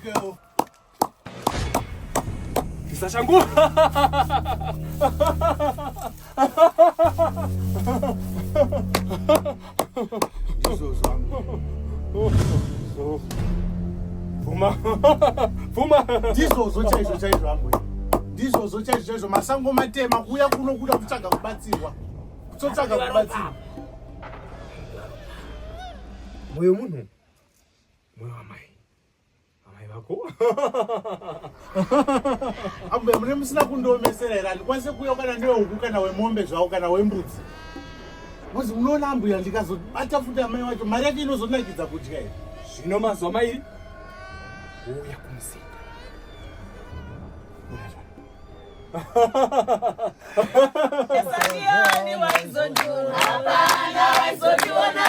Ndisvikewo. Tisashangu. Ndizvozvo ambuya. Pfuma. Pfuma. Ndizvozvo chaizvo chaizvo ambuya. Ndizvozvo chaizvo chaizvo masango matema kuuya kuno kuda kutsvaga kubatsirwa. Kutotsvaga kubatsirwa. Moyo munhu. Moyo wamai. Amai vako. Ambuya mune musina kundiomesera here? Handikwanise kuuya kana nehuku kana wemombe zvawo kana wembudzi. Mozi unoona ambuya ndikazobata futi amai wacho mari yacho inozonakidza kudya here? Zvino mazuva mairi wouya kumuzinda. Ndiani waizondiona? Hapana waizondiona.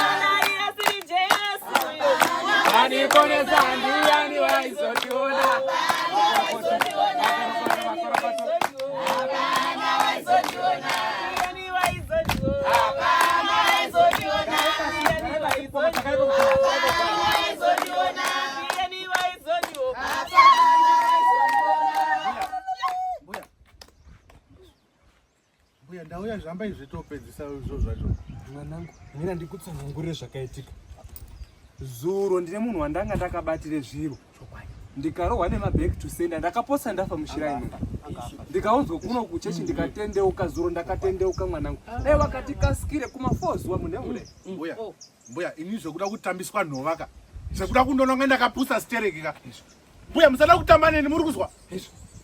Asiri Jesu. Aniponesa ndiani waizondiona? Hapana waizondiona. Ndiani waizondiona? Hapana waizondiona. Ndiani waizondiona? Hapana waizondiona. Ndiani waizondiona? Hapana waizondiona. Mbuya. Mbuya ndauya zvambai zvitopedzisa izvo zvacho. Mwanangu, mira ndikutsanangurire zvakaitika. Zuro ndine munhu wandanga ndakabatire zviro. Ndikarohwa nemaback to sender ndakapotsa ndafa mushiraini. Ndikaunzwa kuno kuchechi ndikatendeuka zuro ndakatendeuka mwanangu. Dai wakati kasikire kuma 4 zuva mune mune. Mbuya. Mbuya ini zvekuda kutambiswa nhova ka. Zvekuda kundononga ndakapusa stereki ka. Mbuya musada kutamba neni muri kuzwa?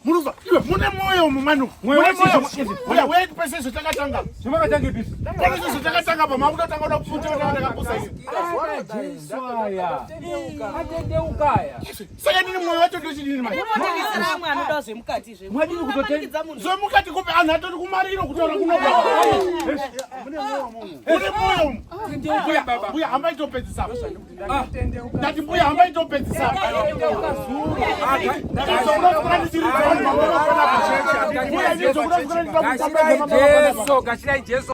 Muri kuzwa? Iwe mune mwoyo umu manu. Mune mwoyo. Mbuya wait pese izvo takatanga. Zvamakatanga ipi? Pese izvo takatanga pa makuda tanga kuda kufuta kuti ndakapusa ini. Jesu aya. Atendeuka aya. Saka ndini mwoyo wacho ndochidini manje? Munotengesera amwe anoda zvemukati zve. Mwadini kutotenga Zvemukati kupi anhu atori kumariro kutaura kunobva. Mune mwoyo umu. Tendeuka baba. Mbuya hambai topedzisa. Ndati mbuya hambai topedzisa. Gashirai Jesu, gashirai Jesu.